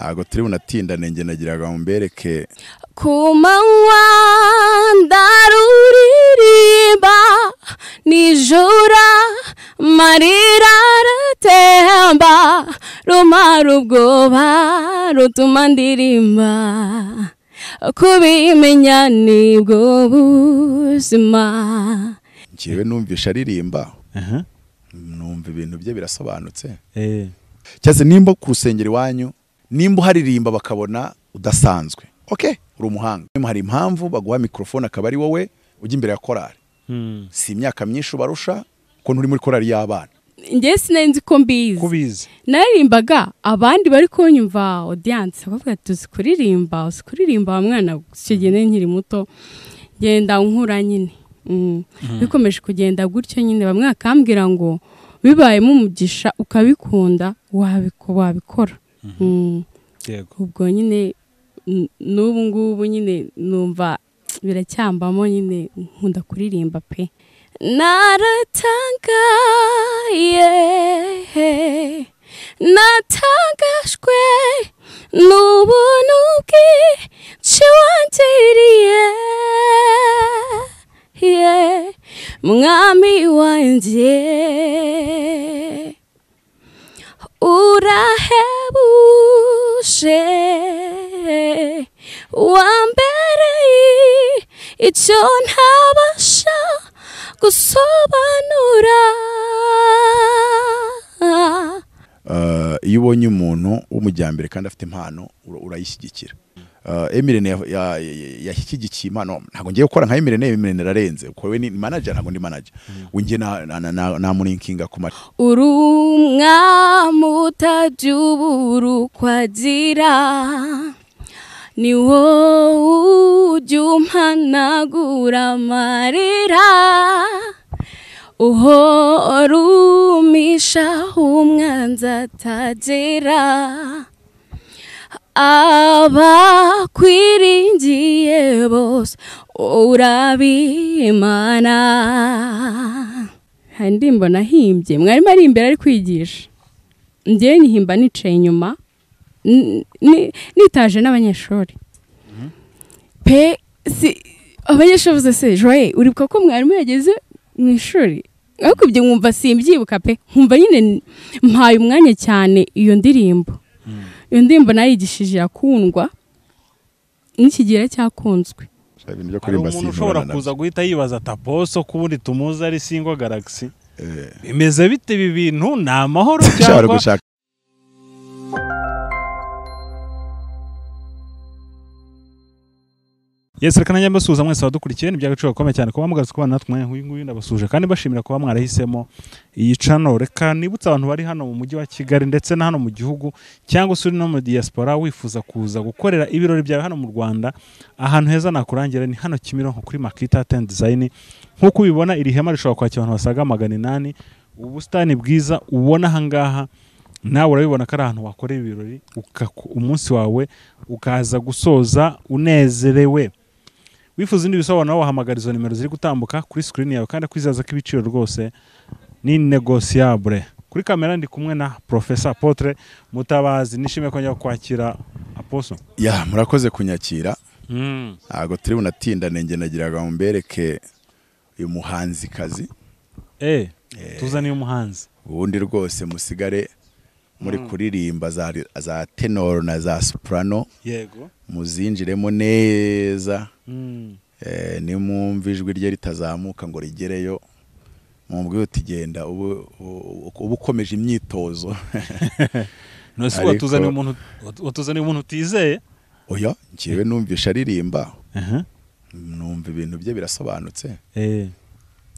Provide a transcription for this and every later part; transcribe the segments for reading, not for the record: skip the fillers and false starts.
Ntabwo turi bunatindane, njye nagiraga ngo mbereke. Ku manywa ndaruririmba, nijoro amarira aratemba, rumara ubwoba rutuma ndirimba, kubimenya nibwo buzima. Njyewe numvisha aririmba, numva ibintu bye birasobanutse. Cyase nimba ku rusengero iwanyu, nimba uharirimba bakabona udasanzwe, okay, uri umuhanga. Hari impamvu baguha microphone akaba ari wowe ujya imbere ya korali. Si imyaka myinshi ubarusha ko nturi muri korali y'abana. Njye sinari ko mbizi, naririmbaga abandi bari kunyumva audience bakavuga tuzi kuririmba, uzi kuririmba wa mwana. Icyo gihe nari nkiri muto, ngenda nkura nyine. Bikomeje kugenda gutyo nyine, bamwe bakambwira ngo bibayemo umugisha ukabikunda wabikora. Ubwo nyine n'ubu ngubu nyine numva biracyambamo nyine, nkunda kuririmba pe. Naratangaye, natangajwe n'ubuntu bwinshi wangiriye, mwami wanjye, urahebuje, wambereye icyo ntabasha gusobanura. Iyo ubonye umuntu w'umujyambere kandi afite impano, urayishyigikira. Emirene yashyigikiye impano. Ntabwo ngiye gukora nka Emirene, Emirene ararenze kuko we ni manager, ntabwo ndi manager. Winjye na murinkinga ku mata. Uri umwami utajya ubura uko agira, ni wowe ujya umpanagura amarira, uhora umisha umwanzi atagera, abakwiringiye bose urabimana. Hari indirimbo nahimbye, mwarimu ari imbere ari kwigisha, njyewe nyihimba nicaye inyuma nitaje n'abanyeshuri pe. Si abanyeshuri bavuze se Joye, uribuka ko mwarimu yageze mu ishuri? Ariko ibyo nkumva simbyibuka pe, nkumva nyine mpaye umwanya cyane iyo ndirimbo. Iyo ndirimbo nayigishije yakundwa n'ikigira cyakunzwe. Hari umuntu ushobora kuza guhita yibaza ati Apostle ko ubundi tumuzi ari Single Galaxy, bimeze bite ibi bintu? Ni amahoro cyangwa? Yes, reka nanjye mbasuhuza mwese abadukurikiye, ni iby'agaciro gakomeye cyane kuba mugarutse kubana natwe nk'uyu nguyu. Ndabasuhuje kandi bashimira kuba mwarahisemo iyi channel. Reka nibutse abantu bari hano mu mujyi wa Kigali ndetse na hano mu gihugu, cyangwa se uri no mu diaspora wifuza kuza gukorera ibirori byawe hano mu Rwanda, ahantu heza nakurangira ni hano Kimironko kuri Makita Tent Design. Nk'uko ubibona iri hema rishobora kwakira abantu basaga 800. Ubusitani bwiza ubona aha ngaha nawe urabibona ko ari ahantu wakorera ibirori, umunsi wawe ukaza gusoza unezerewe. Wifuza indi bisobanuro wahamagara izo nimero ziri gutambuka kuri screen yawe, kandi kwizaza ko ibiciro rwose ni negotiable. Kuri kamera ndi kumwe na Professor Apotre Mutabazi. Nishimiye kongera kwakira Apostle. Ya, murakoze kunyakira. Ntabwo turi bunatindane, njye nagiraga ngo mbereke uyu muhanzikazi. Tuzaniye umuhanzi. Ubundi rwose musigare muri kuririmba za tenor na za soprano. Yego. Muzinjiremo neza. Nimwumva ijwi rye ritazamuka ngo rigereyo, mumbwire uti genda ubu ukomeje imyitozo. Nose watuzaniye umuntu utizeye? Oya, njyewe numvisha aririmba, numva ibintu bye birasobanutse.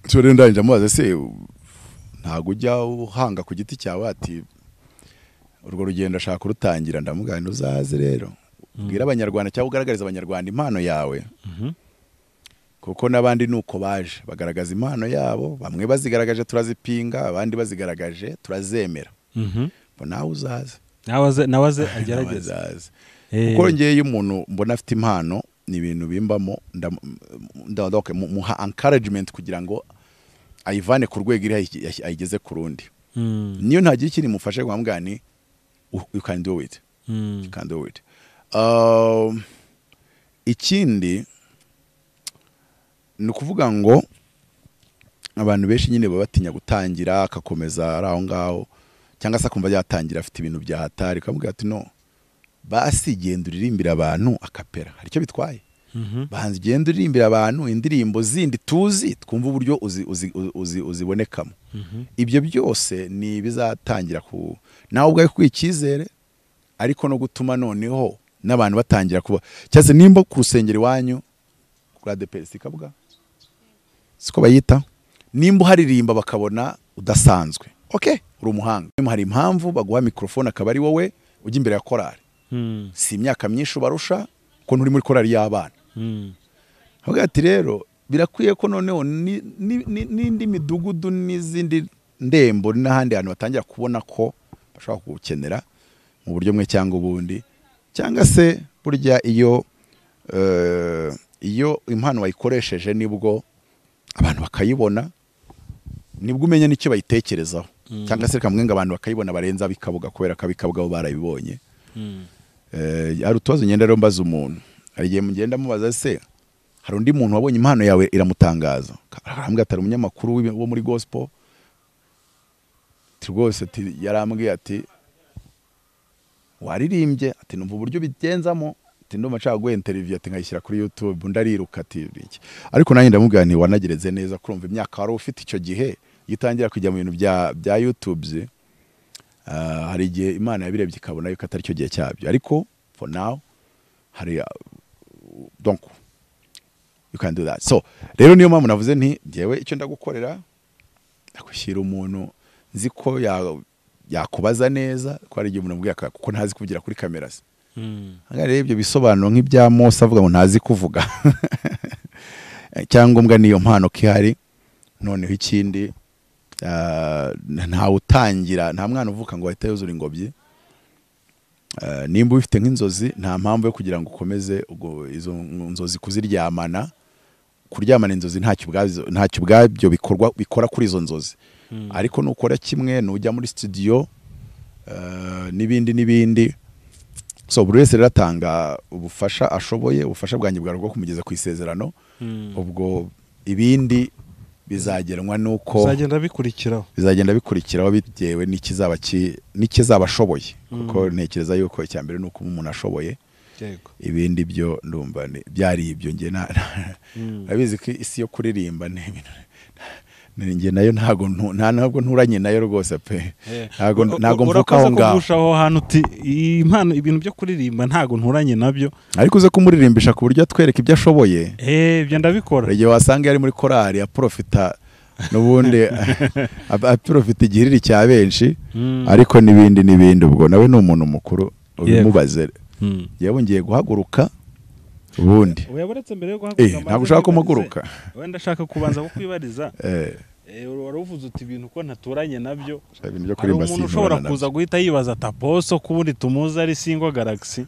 So rero ndangije mubaza se ntago ujya uhanga ku giti cyawe? Ati urwo rugendo ashaka kurutangira. Ndamugana uzaze rero ubwira abanyarwanda cyangwa ugaragariza abanyarwanda impano yawe, kuko n'abandi nuko baje bagaragaza impano yabo, bamwe bazigaragaje turazipinga, abandi bazigaragaje turazemera. Nawe uzaze, nawe aze agerageze. Kuko ngiye iyo umuntu mbona afite impano, ni ibintu bimbamo, muha encouragement kugira ngo ayivane ku rwego iri ayigeze ku rundi. Niyo ntagira ikintu mufashe ngo ni you can do it. You can do it. Ikindi ni ukuvuga ngo abantu benshi nyine baba batinya gutangira, akakomeza ari aho ngaho, cyangwa se akumva yatangira afite ibintu bya hatari, ukamubwira ati no, basi genda uririmbira abantu akapera, hari icyo bitwaye. Bahanzi genda uririmbira abantu indirimbo zindi tuzi, twumva uburyo uzibonekamo. Ibyo byose ni bizatangira ku nawe ubwawe kuguha icyizere, ariko no gutuma noneho n'abantu batangira kuba, cyangwa se nimba ku rusengero iwanyu kuri ADEPR kabuga siko bayita, nimba uharirimba bakabona udasanzwe, okay, uri umuhanga, hari impamvu baguha microphone akaba ari wowe ujya imbere ya korali. Si imyaka myinshi ubarusha ko nturi muri korali y'abana. Avuga ati rero birakwiye ko noneho n'indi midugudu n'izindi ndembo n'ahandi hantu batangira kubona ko bashobora kugukenera mu buryo mwe cyangwa ubundi, cyangwa se burya iyo iyo impano wayikoresheje nibwo abantu bakayibona, nibwo umenya n'icyo bayitekerezaho, cyangwa se kamwe ngo abantu bakayibona barenza bikabuga kubera ko abikabuga bo barabibonye. Hari utubazo ngenda rero mbaza umuntu, hari igihe mugenda mubaza se hari undi muntu wabonye impano yawe iramutangaza, arambwira atari umunyamakuru wo muri gospel, ati rwose yarambwiye ati waririmbye, ati numva uburyo bigenzamo, ati ndumva nshaka guha interview, ati nkayishyira kuri YouTube, ndariruka ati iki. Ariko nanjye ndamubwira nti wanagereze neza kurumva imyaka wari ufite icyo gihe yitangira kujya mu bintu bya YouTube, hari igihe Imana yabirebye ikabona yuko atari cyo gihe cyabyo, ariko for now hari donc you can do that. So rero niyo mpamvu navuze nti njyewe icyo ndagukorera ndagushyira umuntu nzi ko yakubaza neza, ko hari igihe umuntu amubwira kuko ntazi kuvugira kuri kamera se. Hanga rero ibyo bisobanuro nk'ibya Mose avuga ngo ntazi kuvuga cyangwa niyo mpano kihari. Noneho ikindi nta utangira, nta mwana uvuka ngo ahite yuzura ingobyi. Nimba ufite nk'inzozi nta mpamvu yo kugira ngo ukomeze izo nzozi kuziryamana. Kuryamana inzozi ntacyo ubwabyo bikorwa bikora kuri izo nzozi, ariko nukora kimwe nujya muri studio n'ibindi n'ibindi. So buri wese rero atanga ubufasha ashoboye, ubufasha bwanjye bwa rwo kumugeza ku isezerano, ubwo ibindi bizagenwa nuko bizagenda bikurikiraho bitewe n'ikizaba n'ikizaba ashoboye, kuko ntekereza yuko icyambere nuko umuntu ashoboye. Ibindi byo ndumva byari ibyo nge nabizi ko isi yo kuririmba nge nayo ntago ntabwo nturanye nayo rwose pe, ntago mvuka aho ngaho. Urakoze hantu uti impano ibintu byo kuririmba ntago nturanye nabyo, ariko uze kumuririmbisha ku buryo atwereka ibyo ashoboye. Ibyo ndabikora. Igihe wasanga yari muri korali ya profita n'ubundi aprofita igiriri cya benshi, ariko n'ibindi n'ibindi, ubwo nawe ni umuntu mukuru ubimubaze. Yewe ngiye guhaguruka ubundi. Uyaboretse mbere yo guhaguruka. Ntabwo ushaka kumuguruka. Wenda ndashaka kubanza kukwibariza. Wari uvuze uti ibintu ko ntaturanye nabyo. Ibintu byo kurimba si ushobora kuza guhita yibaza ataposo kubundi tumuza ari single galaxy.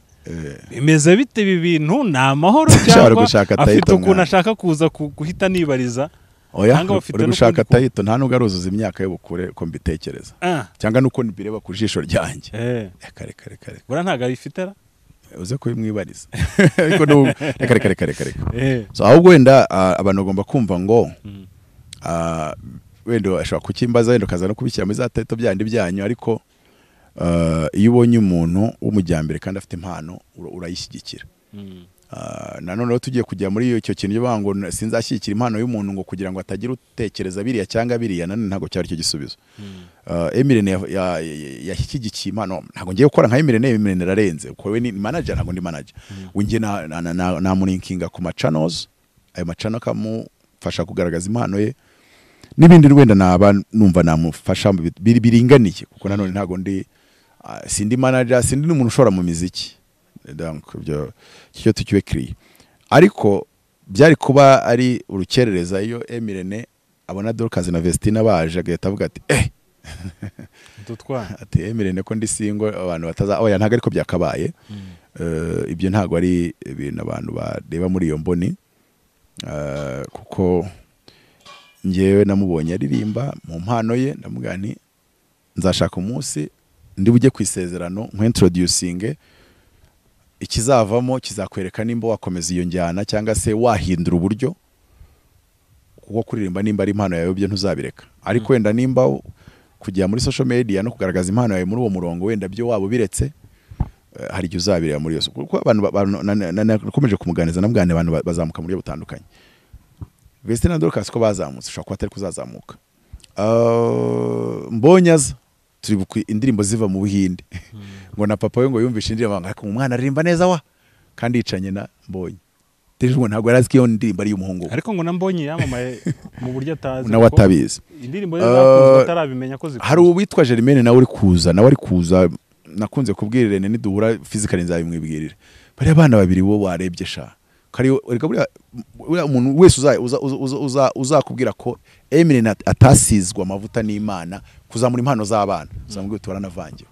Bimeze bite ibi bintu ni amahoro cyangwa afite ukuntu ashaka kuza guhita nibariza? Oya, uri gushaka tayito nta nubwo aruzuza imyaka y'ubukure ko mbitekereza. Cyangwa nuko nibireba ku jisho ryanjye. Kare kare kare. Bura ntago abifitera? Uze kubimwibariza. Ariko no reka reka reka reka. So ahubwo wenda abantu bagomba kumva ngo wenda ashobora kukimbaza wenda kaza no kubishyira muri za title byandi byanyu, ariko iyo ubonye umuntu w'umujyambere kandi afite impano urayishyigikira. Nanone rero tugiye kujya muri icyo kintu cyo ngo sinzashyigikira impano y'umuntu ngo kugira ngo atagira utekereza biriya cyangwa biriya, nanone ntago cyari cyo gisubizo. Emirene yashyigikiye impano, ntago ngiye gukora nka Emirene, Emirene ararenze kuko we ni manager, ntago ndi manager. Winjye na mulinkinga ku ma channels, ayo ma channel akamufasha kugaragaza impano ye n'ibindi, wenda naba numva namufasha biringaniye, kuko nanone ntago ndi sindi manager, sindi n'umuntu ushora mu miziki. Donc ibyo cyo tukiwe clear, ariko byari kuba ari urukerereza iyo Emirene abona Dorcas na Vestina baje agahita avuga ati dutwa ati Emirene ko ndi single abantu bataza. Oya ntago ariko byakabaye. Ibyo ntago ari ibintu abantu bareba muri iyo mboni, kuko ngewe namubonye aririmba mu mpano ye, ndamubwira nti nzashaka umunsi Ndi bujye ku isezerano nk'introducing, ikizavamo kizakwereka nimba wakomeza iyo njyana cyangwa se wahindura uburyo, kuko kuririmba nimba ari impano yawe byo ntuzabireka. Ariko wenda nimba kujya muri social media no kugaragaza impano yawe muri uwo murongo wenda byo wabo biretse, hari igihe uzabireba muri yose, kuko abantu nakomeje kumuganiza nabwane abantu bazamuka mu buryo butandukanye. Vestine na Dorcas ko bazamutse, ushobora kuba atari kuzazamuka. Mbonyaza turi indirimbo ziva mu Buhinde ngo na papa we ngo yumvishe indirimbo ngo ariko umwana aririmba neza wa, kandi yicanye na Mbonyi. Rero ntabwo yari azi ko iyo ndirimbo ari iy'umuhungu, ariko ngo na Mbonyi yamamaye mu buryo atazi, nawe atabizi. Indirimbo ze zakunzwe atarabimenya ko zikunzwe. Hari uwitwa Germaine nawe uri kuza, nawe ari kuza, nakunze kubwira Irene niduhura physically nzabimwibwirira. Bari abana babiri bo warebye sha. Kari reka buriya umuntu wese uzakubwira ko Eminem atasizwe amavuta n'Imana kuzamura impano z'abana, uzamubwira uti waranavangiwe.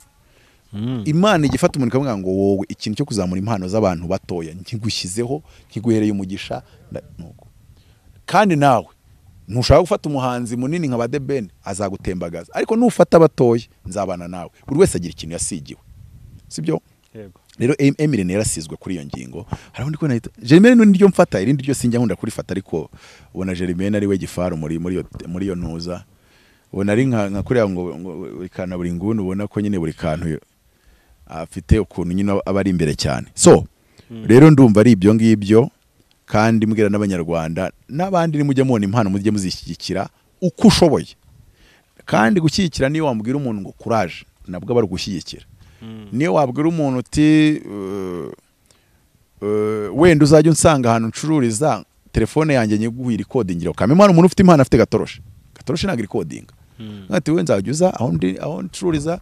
Imana igifata umuntu ikamubwira ngo wowe ikintu cyo kuzamura impano z'abantu batoya nkigushyizeho, nkiguhereye umugisha nuko. Kandi nawe ntushaka gufata umuhanzi munini nka Bade Ben azagutembagaza, ariko nufata abatoya nzabana nawe. Buri wese agira ikintu yasigiwe, sibyo? Yego. Rero Eminem yarasizwe kuri iyo ngingo. Hari undi ko nahita Germaine niryo mfata, irindi ryo sinjya nkunda kurifata, ariko ubona Germaine ari we gifaru muri iyo ntuza. Ubona ari nka kuriya ngo buri kantu buri nguni, ubona ko nyine buri kantu afite ukuntu nyine aba ari imbere cyane. So rero ndumva ari ibyo ngibyo, kandi mbwira n'abanyarwanda n'abandi nimujye mubona impano mujye muzishyigikira uko ushoboye. Kandi gushyigikira niyo wambwira umuntu ngo courage nabwo aba ari gushyigikira. Niyo wabwira umuntu uti wenda uzajya unsanga ahantu ncururiza telefone yanjye nyiguhira ikodingira, ukamenya umuntu ufite impano afite gatoroshe, gatoroshe ntabwo irikodinga. Ati we nzajya uza aho ncururiza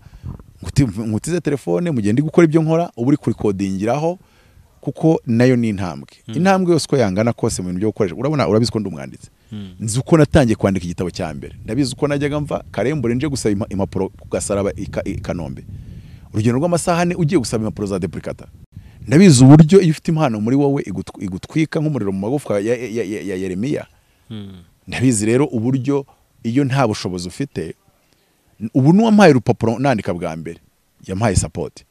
ngutize telefone mugende gukora ibyo nkora, uba uri kurikodingiraho, kuko nayo ni intambwe. Intambwe yose uko yangana kose mu bintu byo gukoresha. Urabona, urabizi ko ndi umwanditsi, nzi uko natangiye kwandika igitabo cya mbere, ndabizi uko najyaga mva Karembure nje gusaba impapuro ku Gasaraba i Kanombe, urugendo rw'amasaha ane ugiye gusaba impapuro za duplicata. Ndabizi uburyo iyo ufite impano muri wowe igutwika nk'umuriro mu magufwa ya Yeremiya. Ndabizi rero uburyo iyo nta bushobozi ufite. Ubu nuwampaye urupapuro nandika bwa mbere yampaye support,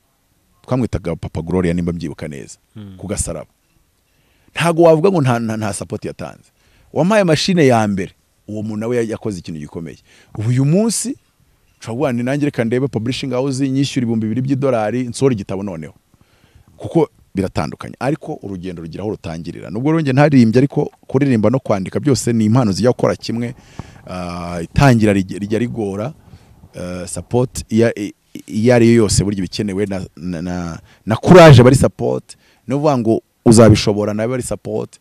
twamwitaga Papa Gloria nimba mbyibuka neza, ku Gasaraba. Ntago wavuga ngo nta support yatanze. Wampaye machine ya mbere, uwo muntu nawe yakoze ikintu gikomeye. Ubu uyu munsi nshobora ni nanjye reka ndebe publishing house nyishyura $2,000 nsora igitabo noneho, kuko biratandukanye. Ariko urugendo rugira aho rutangirira. Nubwo rero nge ntaririmbye, ariko kuririmba no kwandika byose ni impano zijya gukora kimwe. Itangira rijya rigora, support iyo ari yo yose burya bikenewe, na courage bari support, no kuvuga ngo uzabishobora nawe bari support.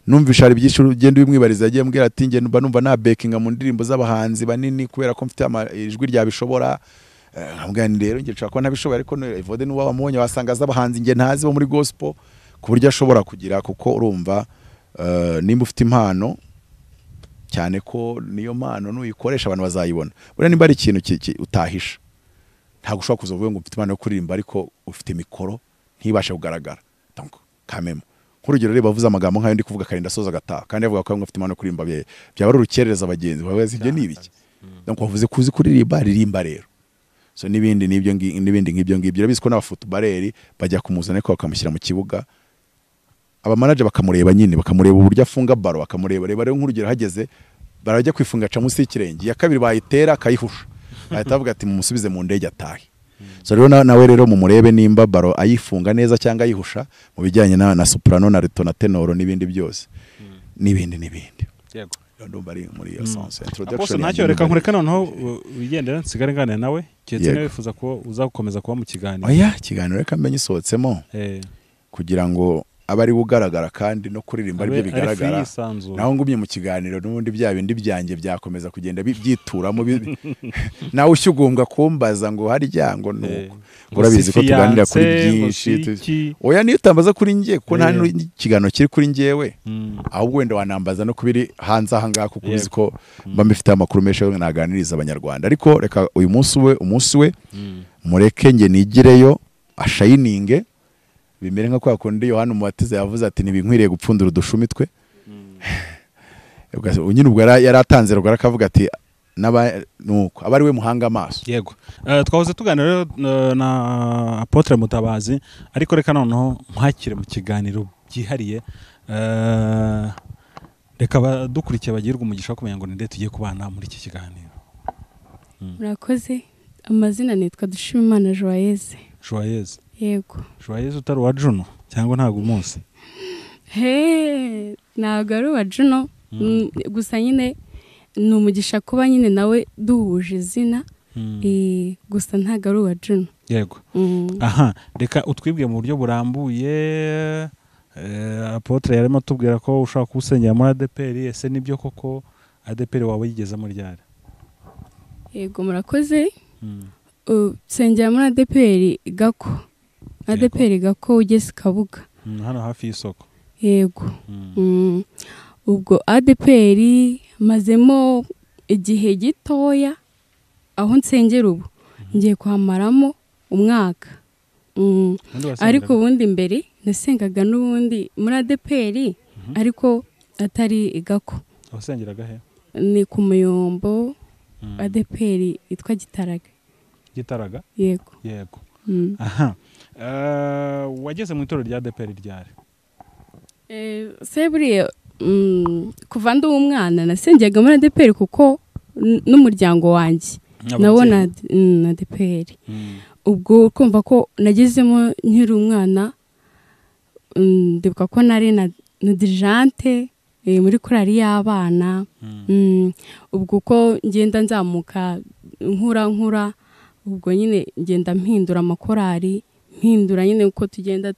Numvisha hari byinshi ugenda ubimwibariza, yagiye ambwira ati nge numva na backinga mu ndirimbo z'abahanzi banini kubera ko mfite ijwi ryabishobora. Nkambwira nti rero nge nshobora kuba ntabishoboye, ariko Evode nuba wamubonye wasanga z'abahanzi nge ntazi bo muri gospel, ku buryo ashobora kugira, kuko urumva nimba ufite impano cyane ko niyo mpano nuyikoresha abantu bazayibona. Buriya nimba ari ikintu utahisha, ntabwo ushobora kuza uvuga ngo mfite impano yo kuririmba ariko ufite mikoro ntibashe kugaragara. Donc kamemo nk'urugero rero bavuze amagambo nk'ayo ndi kuvuga karinda asoza agataha, kandi avuga ko mfite impano yo kuririmba, byaba ari urukerereza abagenzi babaza ibyo ni ibiki. Donc wavuze kuzi kuririmba, ririmba rero. So n'ibindi n'ibyo n'ibindi nk'ibyo ngibyo. Urabizi ko n'abafutubareri bajya kumuzana ariko bakamushyira mu kibuga, abamanager bakamureba nyine, bakamureba uburyo afunga baro, bakamureba reba rero nk'urugero hageze barajya kwifunga aca munsi y'ikirenge, iya kabiri bayitera akayihusha, ahita avuga ati mumusubize mu ndege atahe. So rero nawe rero mumurebe nimba baro ayifunga neza cyangwa ayihusha mu bijyanye na soprano na alto na tenoro n'ibindi byose n'ibindi n'ibindi. Yego, ndumva ari muri iyo sense introduction. Ntacyo, reka nkureka noneho wigendera nsigare nganira nawe, keretse niba wifuza ko uzakomeza kuba mu kiganiro. Oya, ikiganiro reka mbe nyisohotsemo kugira ngo aba ari ugaragara kandi no kuririmba aribyo bigaragara. Naho ngumye mu kiganiro n'ubundi bya bindi byanjye byakomeza kugenda byituramo, nawe ushyugumbwa kumbaza ngo harya ngo nuko urabizi ko tuganira kuri byinshi. Oya, niyo utambaza kuri njye kuko nta n'ikiganiro kiri kuri njyewe, ahubwo wenda wanambaza no kubiri hanze aha ngaha, kuko uzi ko mba mbifite amakuru menshi yo naganiriza abanyarwanda. Ariko reka uyu munsi we mureke nge nigireyo ashayininge, bimere nka kwa kundi Yohana Umubatiza yavuze ati ntibinkwiriye gupfundura udushumi twe. Nyine ubwo yari atanze rugara akavuga ati Nuko aba ari we muhanga amaso. Yego. Twahoze tuganira na Apotre Mutabazi, ariko reka noneho nkwakire mu kiganiro byihariye. Reka badukurikiye bagirwe umugisha wo kumenya ngo ninde tugiye kubana muri iki kiganiro. Murakoze. Amazina nitwa Dushimimana Joyeuse. Joyeuse. Yego. Joyeuse utari wa Juno cyangwa ntago umunsi? He, ntago ari wa Juno. Gusa nyine ni umugisha kuba nyine nawe duhuje izina. Gusa ntago ari uwa Juno. Yego. Aha, reka utwibwe mu buryo burambuye. Apotre yarimo atubwira ko ushaka kusengera muri ADEPR, ese nibyo koko ADEPR wawe yigezemo ryari? Yego, murakoze. Nsengera muri ADEPR Gako. ADEPR Gako ugeze Kabuga. Hano hafi y'isoko. Yego. Ubwo ADEPR mazemo igihe gitoya aho nsengera ubu ngiye kwamaramo umwaka. Ariko ubundi mbere nasengaga n'ubundi muri ADEPR ariko atari Gako. Wasengeraga he? Ni ku Muyombo. ADEPR yitwa Gitaraga. Gitaraga? Yego. Yego. Aha. Wageze mu itorero rya ADEPR ryari? Se buriye kuva ndi umwana nasengeraga muri ADEPR kuko n'umuryango wanjye nabona ADEPR. Ubwo kumva ko nagezemo nkiri umwana, ndibuka ko nari na dirigente muri korali y'abana. Ubwo uko ngenda nzamuka nkura ubwo nyine ngenda mpindura amakorali, mpindura nyine uko tugenda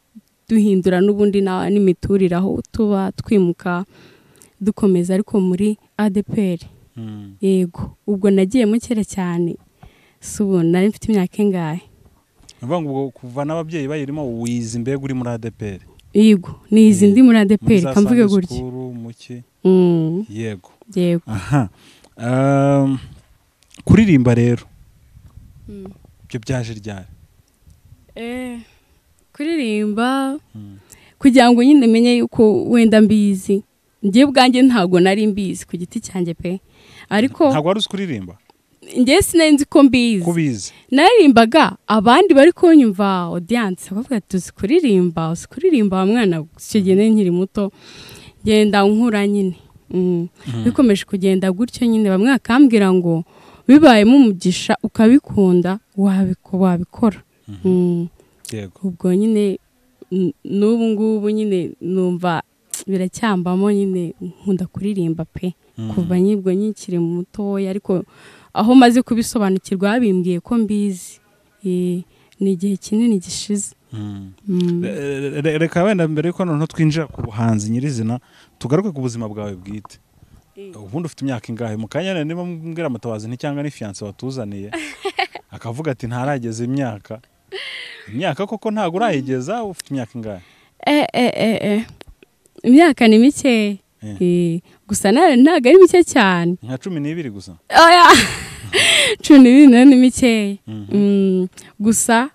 duhindura n'ubundi n'imiturire aho tuba twimuka dukomeza, ariko muri ADEPR. Yego, ubwo nagiyemo kera cyane. Subu nari mfite imyaka ingahe? Uvuga ngo kuva n'ababyeyi bayirimo wize mbega uri muri ADEPR? Yego, nize ndi muri ADEPR kamvuge gutya. Yego. Yego. Aha. Kuririmba rero. Ibyo byaje ryari? Kuririmba kugira ngo nyine menye yuko wenda mbizi. Ngiye bwanjye ntago nari mbizi ku giti cyanjye pe. Ariko ntago wari uzi kuririmba? Ngiye sinari nzi ko mbizi. Kubizi. Naririmbaga abandi bari kunyumva audience bakavuga tuzi kuririmba, uzi kuririmba wa mwana. Icyo gihe nari nkiri muto ngenda nkura nyine. Bikomeje kugenda gutyo nyine, bamwe akambwira ngo bibayemo umugisha ukabikunda wabikora. Yego. Ubwo nyine n'ubu ngubu nyine numva biracyambamo nyine, nkunda kuririmba pe. Kuva nyibwo nkikiri mutoya, ariko aho maze kubisobanukirwa babimbwiye ko mbizi. Ni igihe kinini gishize. Reka wenda mbere yuko noneho twinjira ku buhanzi nyirizina tugaruke ku buzima bwawe bwite. Ubundi ufite imyaka ingahe? Mu kanya niba mbwira Mutabazi nti cyangwa ni fiancé watuzaniye akavuga ati ntarageza imyaka. Imyaka koko ntago urayigeza, ufite imyaka ingahe? Imyaka ni mike. Gusa ntago ari mike cyane. Nka 12 gusa? Oya. 12 ni mike. Gusa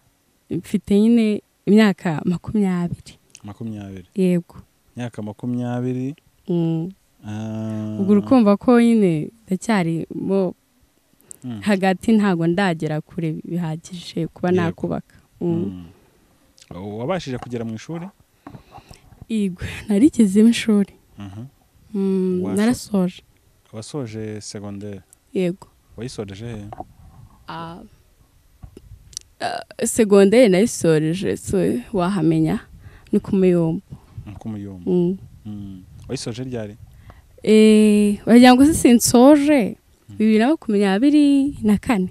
mfite nyine imyaka 20. 20. Yego. Imyaka 20. Ubwo urukumva ko nyine ndacyari mo hagati, ntago ndagera kure bihagije kuba nakubaka. Wabashije kugera mu ishuri? Yego, narigeze mu ishuri. Narasoje. Wasoje secondaire? Yego. Wayisoreje he? Secondaire nayisoreje, so wahamenya ni ku Muyombo. Ku Muyombo. Wayisoje ryari? Wagira ngo sinsoje 2024.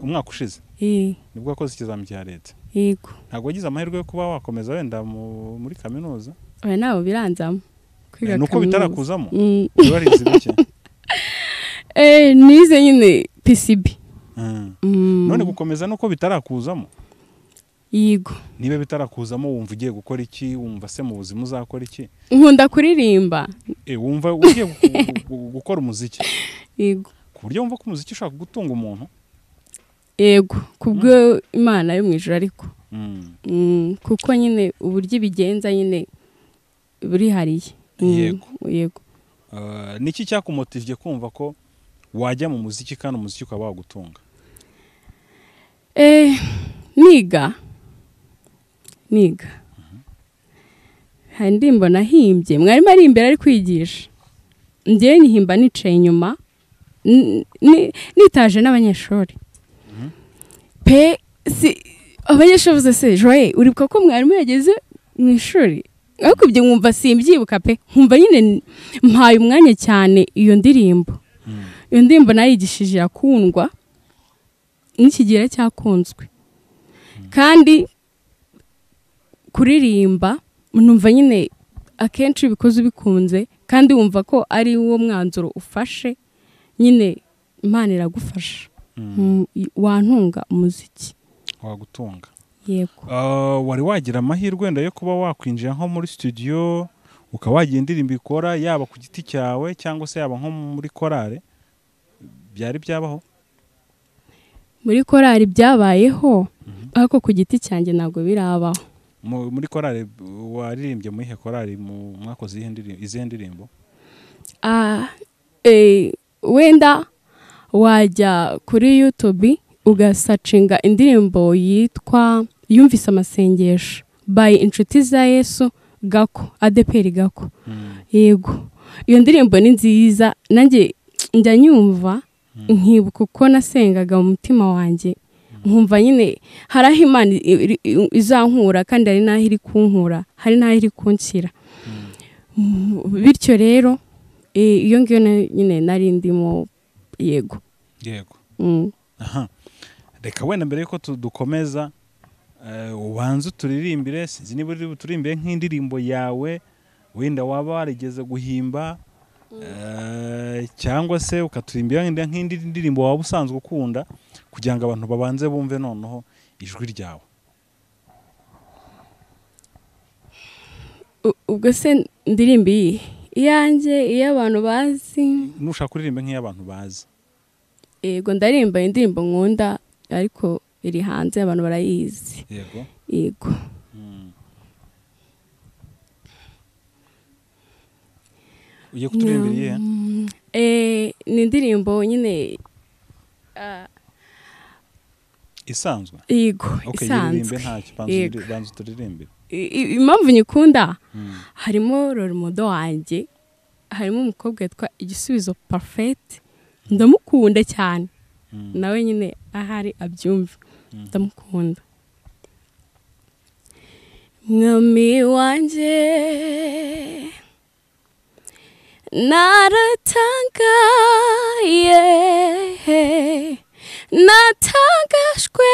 Umwaka ushize? Nibwo wakoze ikizami cya leta? Yego. Ntabwo wagize amahirwe yo kuba wakomeza wenda muri kaminuza? Oya, nabo biranzamo. Kwiga nuko bitarakuzamo? Warize bike? Nize nyine PCB. None gukomeza nuko bitarakuzamo? Yego. Niba bitarakuzamo wumva ugiye gukora iki? Wumva se mu buzima uzakora iki? Nkunda kuririmba. Wumva ugiye gukora umuziki? Yego. Ku buryo wumva ko umuziki ushaka gutunga umuntu? Yego, kubwo Imana yo mu ijuru ariko. Kuko nyine uburyo ibigenza nyine burihariye. Yego. Yego. Niki cyakumotivye kumva ko wajya mu muziki kandi umuziki ukaba wagutunga? Niga hari indirimbo nahimbye, mwarimu ari imbere ari kwigisha, njyewe nyihimba nicaye inyuma nitaje n'abanyeshuri pe. Si abanyeshuri bavuze se Joye uribuka ko mwarimu yageze mu ishuri? Ariko ibyo nkumva simbyibuka pe, nkumva nyine mpaye umwanya cyane iyo ndirimbo. Iyo ndirimbo nayigishije yakundwa n'ikigera cyakunzwe, kandi kuririmba numva nyine akenshi ubikoze ubikunze kandi wumva ko ari wo mwanzuro ufashe nyine, Imana iragufasha. Wantunga umuziki wagutunga. Yego. Wari wagira amahirwe wenda yo kuba wakwinjira nko muri studio ukaba wagira indirimbo ikora, yaba ku giti cyawe cyangwa se yaba nko muri korale? Byari byabaho? Muri korali byabayeho, ariko ku giti cyanjye ntabwo birabaho. Muri korale waririmbye mu ihe korali mwakoze izihe ndirimbo? Wenda wajya kuri YouTube ugasacinga indirimbo yitwa Yumvise Amasengesho by Inshuti za Yesu Gako, ADPR Gako. Yego, iyo ndirimbo ni nziza, nanjye njya nyumva nkibuka uko nasengaga mu mutima wanjye, nkumva nyine hari aho Imana izankura kandi hari n'aho iri kunkura, hari n'aho iri kunshyira. Bityo rero iyo ngiyo nyine nari ndimo. Yego. Yego. Aha. Reka wenda mbere yuko dukomeza ubanze uturirimbire, sinzi niba uri buturimbire nk'indirimbo yawe wenda waba warigeze guhimba, cyangwa se ukaturimbira nk'indi ndirimbo waba usanzwe ukunda, kugira ngo abantu babanze bumve noneho ijwi ryawe. Ubwo se ndirimba iyi iyanjye, iyo abantu bazi? Nushaka kuririmba nk'iy'abantu bazi. Yego, ndarimba indirimbo nkunda ariko iri hanze abantu barayizi. Yego. Yego. Ugiye kuturirimbira iyihe? Ni indirimbo nyine isanzwe. Yego, isanzwe. Banza uturirimbire. Impamvu nyikunda harimo role model wanjye, harimo umukobwa witwa Igisubizo Parfait, ndamukunda cyane. Nawe nyine ahari abyumva, ndamukunda. Mwami wanjye naratangaye, natangajwe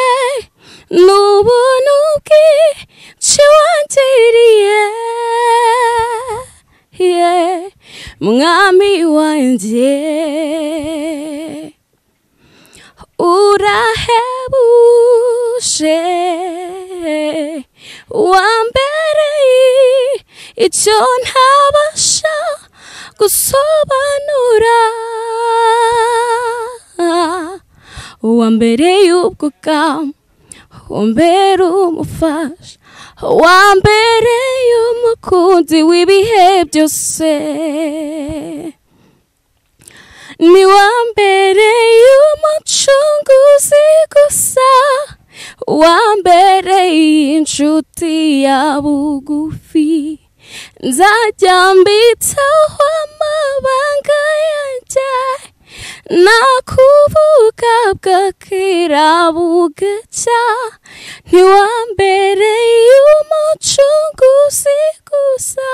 n'ubuntu bwinshi wangiriye, Mwami wanjye urahebuje, wambereye icyo ntabasha gusobanura, wambereye ubwugamo, wambere umufasha, wambereye umukunzi w'ibihe byose, ni wambereye umucunguzi gusa, wambereye inshuti ya bugufi, nzajya mbitaho amabanga yanjye, nakuvuga bwakira bugacya, ntiwambereye umucunguzi gusa,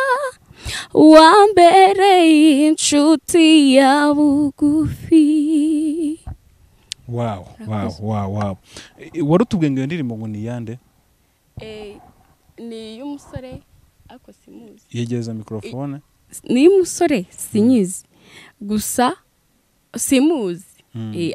wambereye inshuti ya bugufi. Wow, wow, wow, wow. Wari utubwiye ngo iyo ndirimbo ngo ni iyande? Ni iy'umusore ariko simuzi. Yegereza mikrofone. Ni iy'umusore sinyizi, gusa simuzi.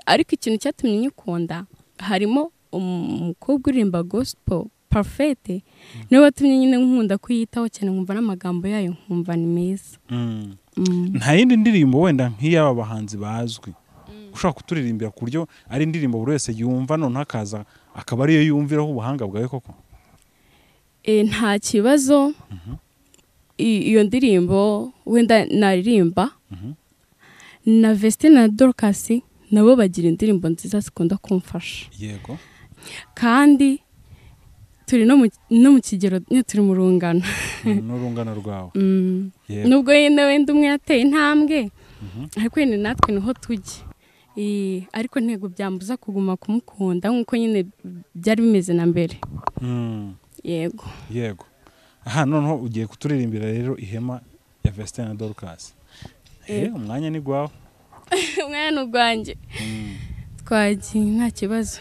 Ariko ikintu cyatumye nyikunda harimo umukobwa uririmba gospel Parfait, niwe watumye nyine nkunda kuyitaho cyane, nkumva n'amagambo yayo nkumva ni meza. Nta yindi ndirimbo wenda nk'iy'aba bahanzi bazwi ushobora kuturirimbira ku buryo ari indirimbo buri wese yumva noneho akaza akaba ariyo yumviraho ubuhanga bwawe koko? Nta kibazo. Iyo ndirimbo wenda naririmba Na Vestine na Dorcas nabo bagira indirimbo nziza zikunda kumfasha. Yego. Kandi turi no mu kigero turi mu rungano. N'urungano rwawe. Yego. Nubwo yenda wenda umwe yateye intambwe, ariko nyine natwe niho tujya. Ariko ntego byambuza kuguma kumukunda nkuko nyine byari bimeze na mbere. Yego. Yego. Aha noneho ugiye kuturirimbira rero ihema ya Vestine na Dorcas. Umwanya ni gwawe. Umwanya ni ugwanjye. Twagiye nta kibazo.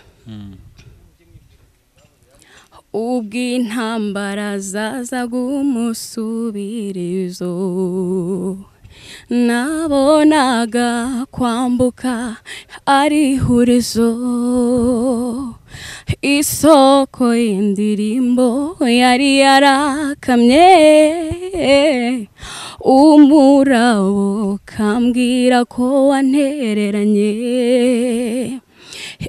Ubw'intambara zazaga umusubirizo, nabonaga kwambuka ari ihurizo, isoko y'indirimbo yari yarakamye, umurabo kambwira ko wantereranye.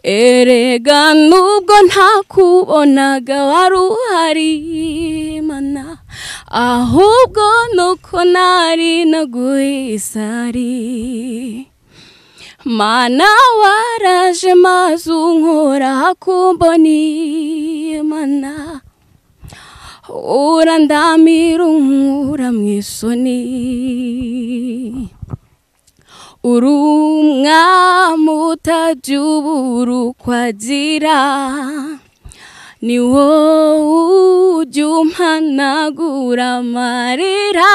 Erega nubwo ntakubonaga wari uhari Mana, ahubwo nuko nari naguhisari. Mana waraje maze unkora hakumboni Mana, urandamira unkura mu isoni. Uri umwami utajya ubura uko agira, ni wowe ujya umpanagura amarira,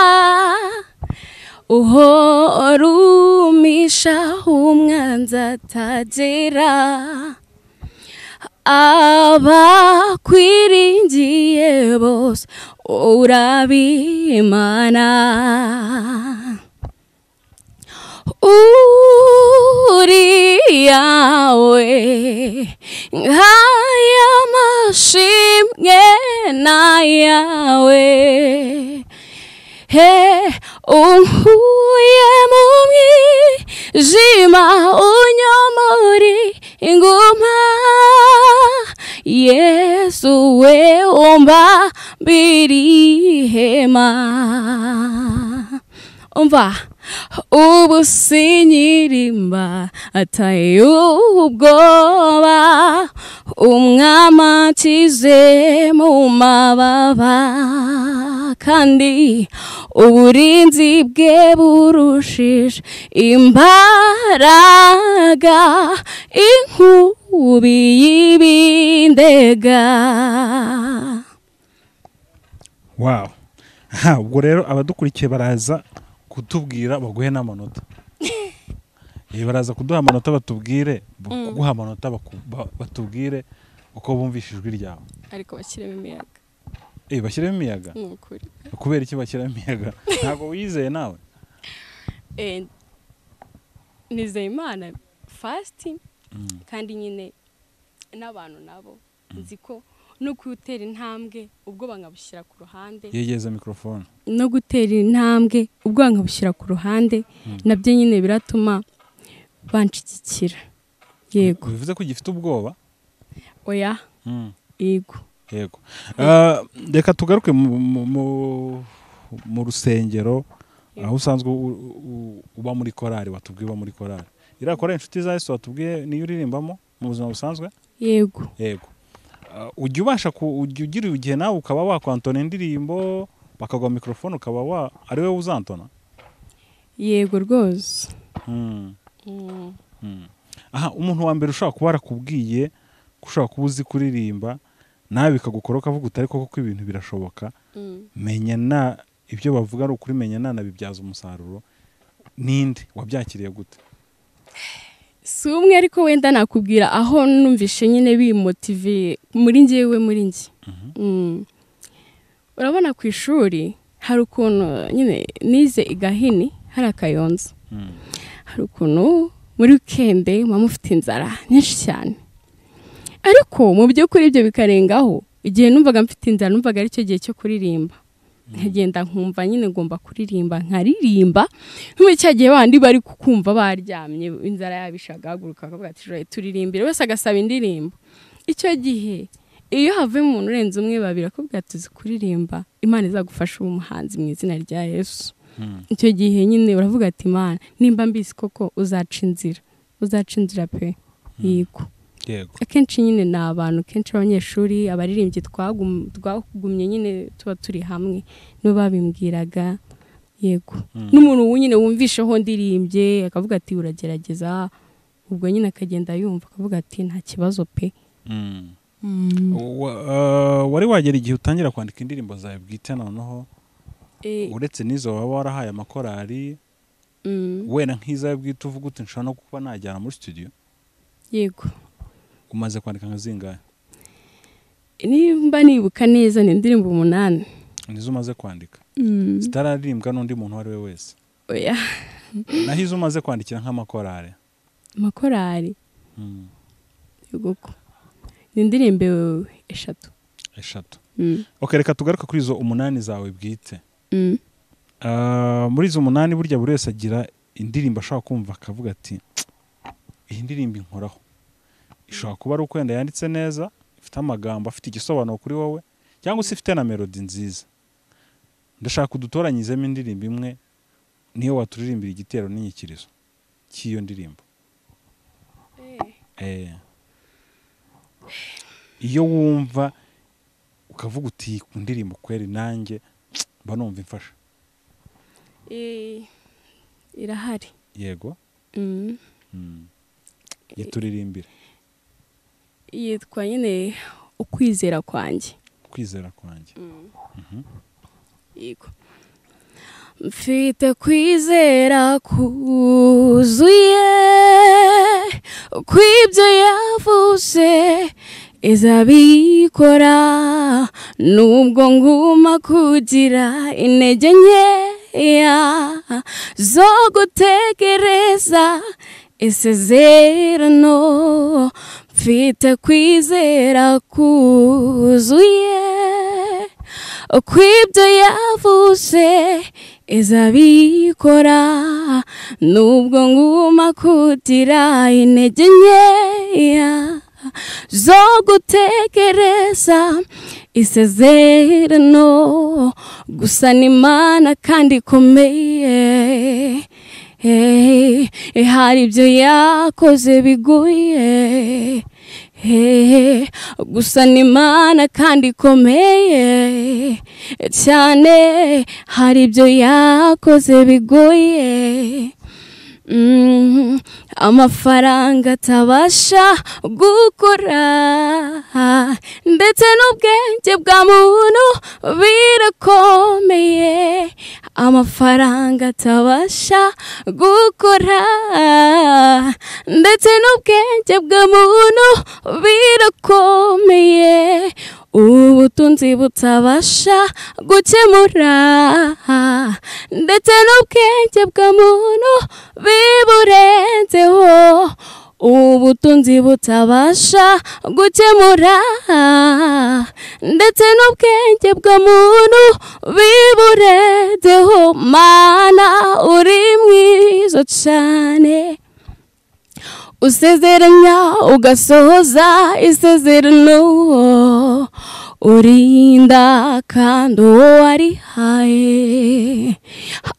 uhora umisha umwanzi atagera, abakwiringiye bose urabimana. Uri yawe nk'aya mashimwe nayawe, he unkuye mu mwijima unyomori inguma, Yesu we umba birihema. Umva ubu sinyirimba ataye ubwoba, umwami akize mu mababa, kandi uburinzi bwe burushije imbaraga inkubi y'ibindega. Wow. Ubwo rero abadukurikiye baraza kutubwira baguhe n'amanota. Baraza kuduha amanota batubwire, kuguha amanota batubwire uko bumvishe ijwi ryawe. Ariko bashyiremo imiyaga. Bashyiremo imiyaga? Ni ukuri. Kubera iki bashyiramo imiyaga? Ntabwo wizeye nawe? Nizeye Imana fast, kandi nyine n'abantu nabo nzi ko no gutera intambwe ubwo bangabushyira ku ruhande. Yegeza microphone. No gutera intambwe ubwo bangabushyira ku ruhande, nabyo nyine biratuma banshigikira. Yego. Bivuze ko gifite ubwoba? Oya. Yego. Yego. Reka tugaruke mu rusengero aho usanzwe uba muri korari, watubwiye uba muri korari. Iriya korari Inshuti za Yesu watubwiye niyo uririmbamo mu buzima busanzwe? Yego. Yego. Ujya ubasha ugira igihe nawe ukaba wakwantona indirimbo bakaguha microphone ukaba ari wowe uzantona? Yego rwose. Aha umuntu wa mbere ushobora kuba arakubwiye ko ushobora kuba uzi kuririmba nawe bikagukora ukavuga utari koko ko ibintu birashoboka, menya na ibyo bavuga ari ukuri, menya nanabibyaza umusaruro, ninde wabyakiriye gute? Si umwe ariko wenda nakubwira aho numvishe nyine bimotive muri njyewe muri njye. Urabona ku ishuri hari ukuntu nyine nize igahini hari akayonza, hari ukuntu muri wikende mama ufite inzara nyinshi cyane, ariko mu by'ukuri ibyo bikarengaho igihe numvaga mfite inzara numvaga ari cyo gihe cyo kuririmba, nkagenda nkumva nyine ngomba kuririmba nkaririmba nk'ubu cya gihe bandi bari kukumva baryamye inzara yabishaga haguruka akavuga ati turirimbire, wese agasaba indirimbo. Icyo gihe iyo havuyemo umuntu urenze umwe babiri akubwira tuzi kuririmba, Imana izagufasha uba umuhanzi mu izina rya Yesu. Icyo gihe nyine uravuga ati Imana nimba mbizi koko uzaca inzira pe. Yego. Yego. Akenshi nyine ni abantu kenshi abanyeshuri abaririmbyi twagumye nyine tuba turi hamwe nibo babimbwiraga. Yego. N'umuntu nyine wumvisheho ndirimbye akavuga ati uragerageza, ubwo nyine akagenda yumva akavuga ati nta kibazo pe. Wari wagera igihe utangira kwandika indirimbo zawe bwite noneho uretse n'izo waba warahaye amakorari, wenda nk'izawe bwite uvuga uti nshobora no kuba najyana muri studio? Yego. Umaze kwandika nka zingahe? Nimba nibuka neza ni indirimbo 8. Nizo umaze kwandika? Zitararirimbwa n'undi muntu uwo ari we wese? Oya. Naho izo umaze kwandikira nk'amakorari? Amakorari? Yego. Ni indirimbo 3. 3. Okay, reka tugaruke kuri izo 8 zawe bwite. Muri izo 8 burya buri wese agira indirimbo ashobora kumva akavuga ati iyi ndirimbo inkoraho. Ishobora kuba ari uko wenda yanditse neza, ifite amagambo afite igisobanuro kuri wowe, cyangwa se ifite na melody nziza. Ndashaka kudutoranyizemo indirimbo imwe niyo waturirimbira igitero n'inyikirizo cy'iyo ndirimbo. Iyo wumva ukavuga uti ku ndirimbo kweri nanjye mba numva imfasha. Irahari. Yego. Yituririmbira. Yitwa nyine Ukwizera kwanjye. Ukwizera kwanjye. Yego. Mfite kwizera kuzuye kwibyo yavuze izabikora, nubwo nguma kugira intege nkeya zo gutegereza isezerano. Mfite kwizera kuzuye kwibyo yavuze izabikora, nubwo nguma kugira intege nkeya zo gutegereza isezerano. Gusa ni Imana kandi ikomeye, hari ibyo yakoze bigoye. Gusa ni Imana kandi ikomeye cyane, hari ibyo yakoze bigoye. Amafaranga atabasha gukora ndetse n'ubwenge bwa muntu birakomeye. Amafaranga atabasha gukora ndetse n'ubwenge bwa muntu birakomeye. Ubutunzi butabasha gukemura ndetse n'ubwenge bwa muntu biburenzeho. Ubutunzi butabasha gukemura ndetse n'ubwenge bwa muntu biburenzeho. Mana uri mwiza cyane, usezeranya ugasohoza isezerano, urinda kandi uwo warihaye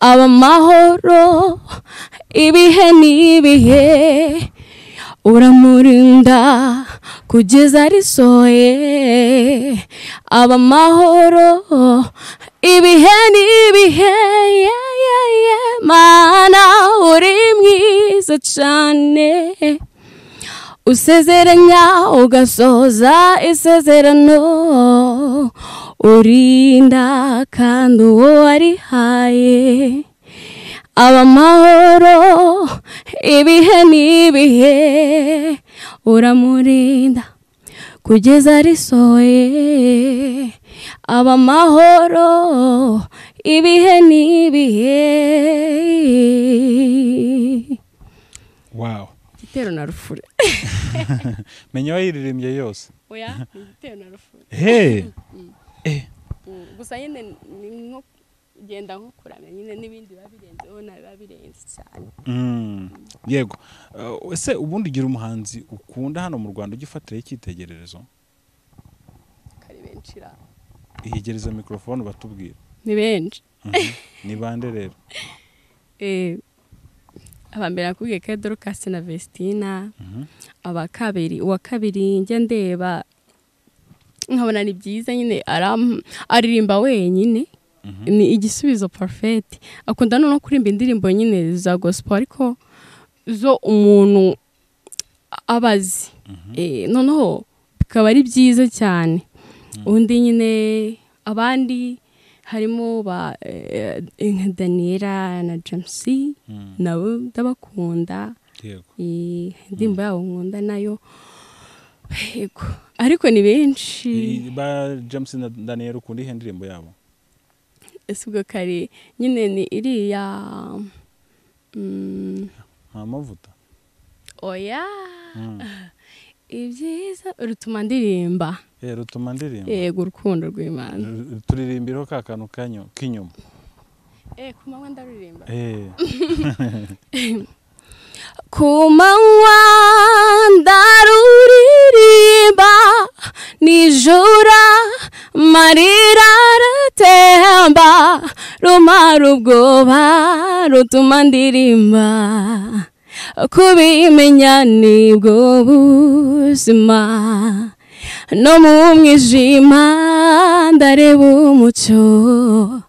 aba amahoro ibihe n'ibihe, uramurinda kugeza arisohoye. Aba amahoro ibihe n'ibihe, Mana uri mwiza cyane, usezeranya ugasohoza isezerano, urinda kandi uwo warihaye aba amahoro ibihe n'ibihe, uramurinda kugeza arisohoye. Aba amahoro ibihe n'ibihe. Wow. Igitero na rufure. Menya wayiririmbye yose. Oya, igitero na rufure. Hey. Gusa nyine ni nko genda nko kuramya nyine n'ibindi babirenzeho nabirenze cyane. Yego. Ese ubundi ugira umuhanzi ukunda hano mu Rwanda ugifatira icyitegererezo? Kari benshi ra. Ihegereza microphone batubwira. Ni benshi. Ni bande rero? Abambere nakubwiye ko Dorcas na Vestina. Aba kabiri, uwa kabiri njya ndeba nkabona ni byiza nyine, aririmba wenyine, ni igisubizo perfect. Akunda no kuririmba indirimbo nyine za gospel ariko zo umuntu abazi. Noneho bikaba ari byiza cyane. Undi nyine abandi harimo ba Daniela na James, nabo ndabakunda. Indirimbo yabo nkunda nayo. Yego, ariko ni benshi. Ba James na Daniela ukunda ihe ndirimbo yabo? Ese ubwo kare nyine ni iriya amavuta. Oya. Ibyiza rutuma ndirimba. Rutuma ndirimba. Yego, urukundo rw'Imana. Turirimbiraho ka kantu kanyo k'inyuma. Ku manywa ndaririmba. Ku manywa ndaruririmba, nijoro amarira aratemba, rumara ubwoba rutuma ndirimba, kubimenya nibwo buzima, no mu mwijima ndareba umucyo,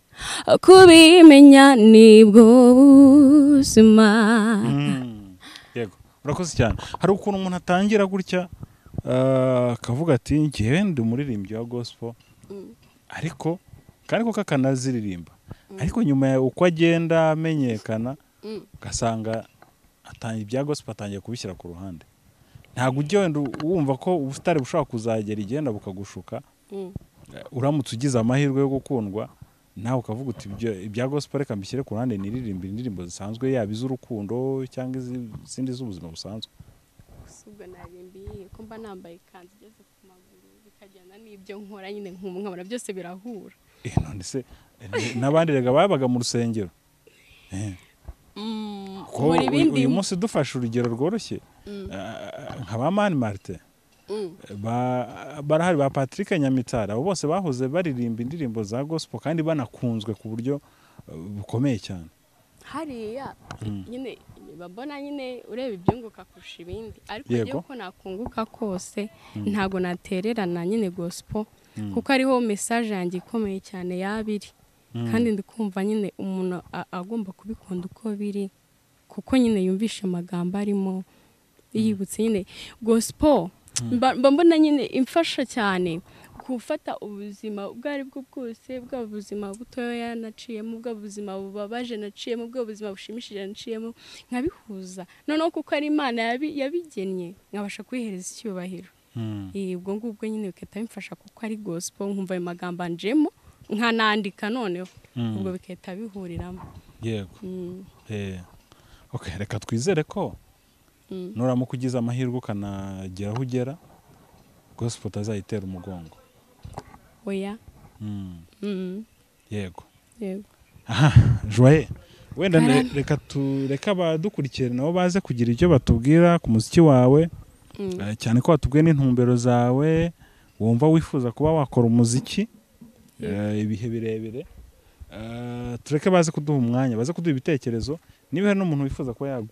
kubimenya nibwo buzima. Yego, urakoze cyane. Hari ukuntu umuntu atangira gutya akavuga ati ngewe ndi umuririmbyi wa gospel, ariko kandi koko akanaziririmba, ariko nyuma uko agenda amenyekana ugasanga atangiye ibya gospel atangiye kubishyira ku ruhande. Ntabwo ujya wenda wumva ko ubutare bushobora kuzagera igenda bukagushuka, uramutse ugize amahirwe yo gukundwa nawe ukavuga uti ibya gospel reka mbishyire ku ruhande niririmbire indirimbo zisanzwe, yaba iz'urukundo cyangwa izindi z'ubuzima busanzwe. Ubwo narimbiye ko mba nambaye ikanzu igeze ku maguru bikajyana n'ibyo nkora nyine nkabona byose birahura. None se n'abandi rega babaga mu rusengero. Uyu munsi dufashe urugero rworoshye nka ba Mani Martin, barahari ba Patrick Nyamitari, abo bose bahoze baririmba indirimbo za gospel kandi banakunzwe ku buryo bukomeye cyane. Hariya nyine babona nyine ureba ibyunguka kurusha ibindi, ariko ngiye ko nakunguka kose ntago natererana nyine gospel, kuko ariho message yanjye ikomeye cyane yabiri. Kandi ndikumva nyine umuntu agomba kubikunda uko biri, kuko nyine yumvisha amagambo arimo, yibutse nyine gospel. Mbona nyine imfasha cyane gufata ubuzima ubwo ari bwo bwose, bwa buzima butoya naciyemo, bwa buzima bubabaje naciyemo, bwa buzima bushimishije naciyemo, nkabihuza noneho kuko ari Imana yabigennye nkabasha kwihereza icyubahiro. Ubwo ngubwo nyine bikahita bimfasha kuko ari gospel, nkumva ayo magambo anjemo nkanandika noneho ubwo bikahita bihuriramo. Yego. Okay, reka twizere ko nuramuka ugize amahirwe ukanagera aho ugera gospel utazayitera umugongo. Oya. Yego. Yego. Aha, Joye, wenda reka tureka abadukurikira nabo baze kugira icyo batubwira ku muziki wawe, cyane ko watubwiye n'intumbero zawe, wumva wifuza kuba wakora umuziki ibihe birebire. Tureke baze kuduha umwanya, baze kuduha ibitekerezo, niba hari n'umuntu wifuza kuba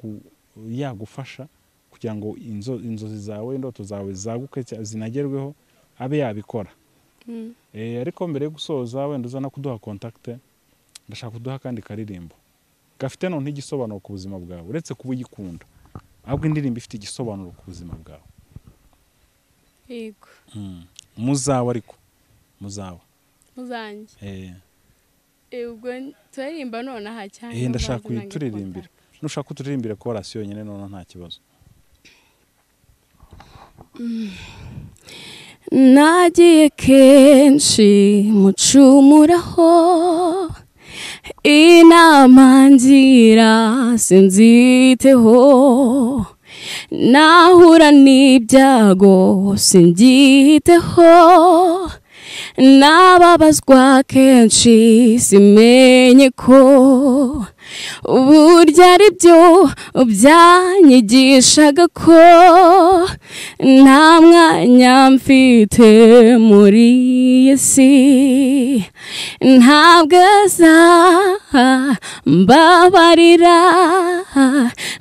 yagufasha kugira ngo inzozi zawe, indoto zawe zaguke zinagerweho, abe yabikora. Ariko mbere yo gusoza wenda uza no kuduha contact, ndashaka kuduha kandi karirimbo gafite none igisobanuro ku buzima bwawe, uretse kuba uyikunda, ahubwo indirimbo ifite igisobanuro ku buzima bwawe. Yego. Muzawe ariko muzawe. Muzanjye. Ubwo turirimba none aha cyane. Ndashaka kuyituririmbira. Nushaka kuturirimbira chorus yonyine none nta kibazo. Nagiye kenshi mucumuraho, inama ngira sinziteho, nahura n'ibyago sinbyiteho, nababazwa kenshi simenye ko Burya ari byo byanyigishaga ko nta mwanya mfite muri iyi si. Ntabwo azambabarira,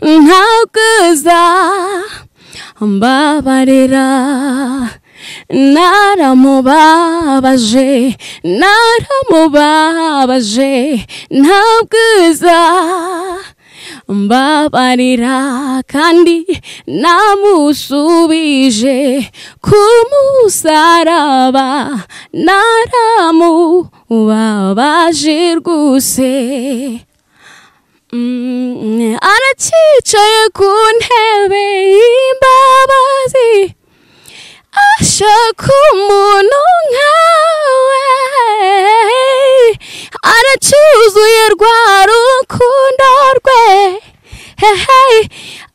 ntabwo azambabarira. Naramubabaje, naramubabaje, ntabwo azambabarira. Kandi namusubije ku musaraba, naramubabaje rwose. Aracicaye ku ntebe y'imbabazi, ashaka umuntu nkawe. Aracyuzuye rwa rukundo rwe,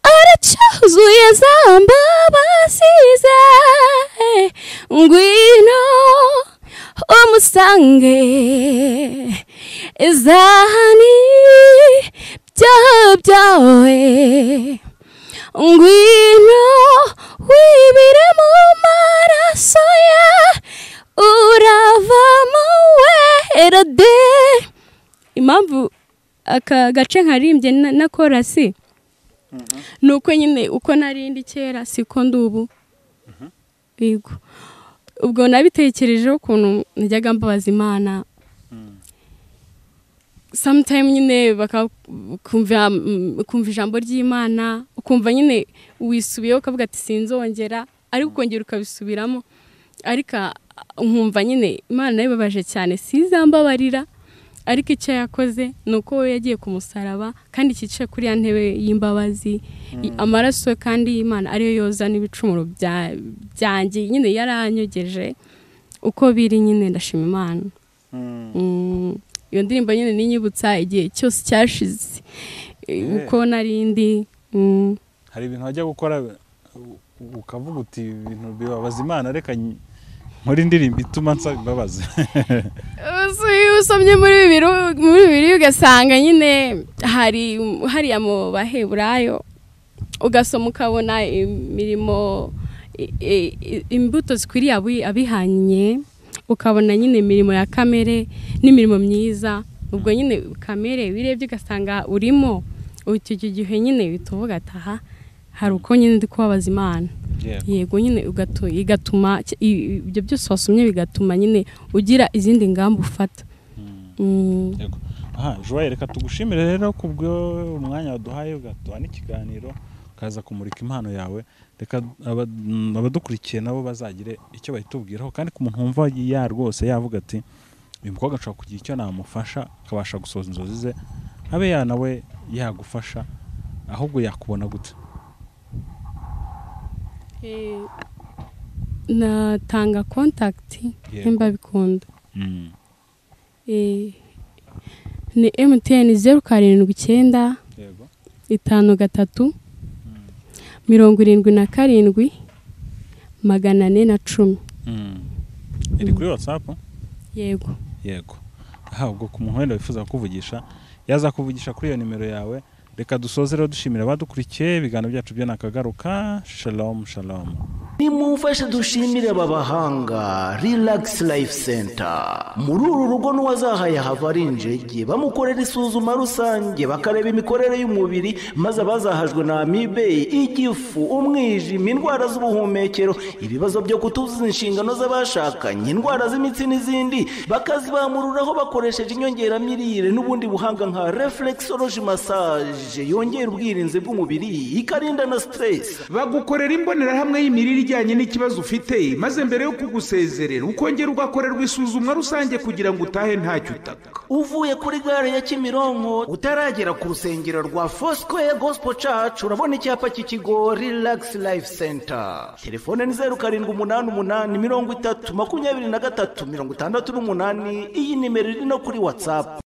aracyuzuye za mbabazi ze. Ngwino umusange, izahani ibyaha byawe. Ngwino wibire mu maraso ye, uravamo wera de. Impamvu aka gace nkarimbye na korasi nuko nyine uko narindi kera siko ndubu. Yego, ubwo nabitekerejeho ukuntu najyaga mbabaza Imana. Sometime nyine bakumva ijambo ry'Imana, ukumva nyine wisubiyeho ukavuga ati sinzongera, ariko ukongera ukabisubiramo. Ariko nkumva nyine Imana yabibabaje cyane, sizambabarira. Ariko icyo yakoze ni uko we yagiye ku musaraba, kandi cyicaye kuri ya ntebe y'imbabazi. Amaraso kandi y'Imana ariyo yoza n'ibicumuro byanjye nyine yaranyogeje uko biri nyine. Ndashima Imana. Iyo ndirimbo nyine ninyibutsa igihe cyose cyashize uko narindi. Hari ibintu wajya gukora ukavuga uti ibintu bibabaza Imana, reka nkore indirimbo ituma nsaba imbabazi. Usomye muri Bibiliya ugasanga nyine hari hariya mu Baheburayo, ugasoma ukabona imirimo, imbuto zikwiriye abihanye, ukabona nyine imirimo ya kamere n'imirimo myiza. Ubwo nyine kamere birebye ugasanga urimo icyo gihe nyine bituvuga ataha hari uko nyine ndi kubabaza Imana. Yego nyine igatuma ibyo byose wasomye bigatuma nyine ugira izindi ngamba ufata. Yego. Aha, Joye, reka tugushimire rero kubwo umwanya waduhaye ugaduha n'ikiganiro ukaza kumurika impano yawe. Reka abadukurikiye nabo bazagire icyo bahitubwiraho, kandi ku muntu wumva ya rwose yavuga ati uyu mukobwa ashobora kugira icyo namufasha akabasha gusohoza inzozi ze, abe ya nawe yagufasha, ahubwo yakubona gute? Natanga contact nimba bikunda. Ni MTN 079 53 77 410. Iri kuri WhatsApp? Yego. Yego. Aha, ubwo ku muntu wenda wifuza kukuvugisha yaza kuvugisha kuri iyo nimero yawe. Reka dusoze rero dushimira abadukurikiye, ibiganiro byacu byo nakagaruka. Shalom shalom. Nimumfashe dushimire aba bahanga Relax Life Center. Muri uru rugo n'uwazahaye hava ari injege, bamukorera isuzuma rusange, bakareba imikorere y'umubiri, maze abazahajwe na amibe, igifu, umwijima, indwara z'ubuhumekero, ibibazo byo kutuzuza inshingano z'abashakanye, indwara z'imitsi n'izindi, bakazibamururaho bakoresheje inyongeramirire n'ubundi buhanga nka reflexology massage yongera ubwirinzi bw'umubiri, ikarinda na stress. Bagukorera imbonerahamwe y'imirire ijyanye n'ikibazo ufite, maze mbere yo kugusezerera ukongera ugakorerwa isuzumwa rusange kugira ngo utahe ntacyo utaka. Uvuye kuri gare ya Kimironko utaragera ku rusengero rwa Foursquare Gospel Church, urabona icyapa cy'ikigo Relax Life Center. Telefone ni 0788 30 23 68. Iyi nimero iri no kuri WhatsApp.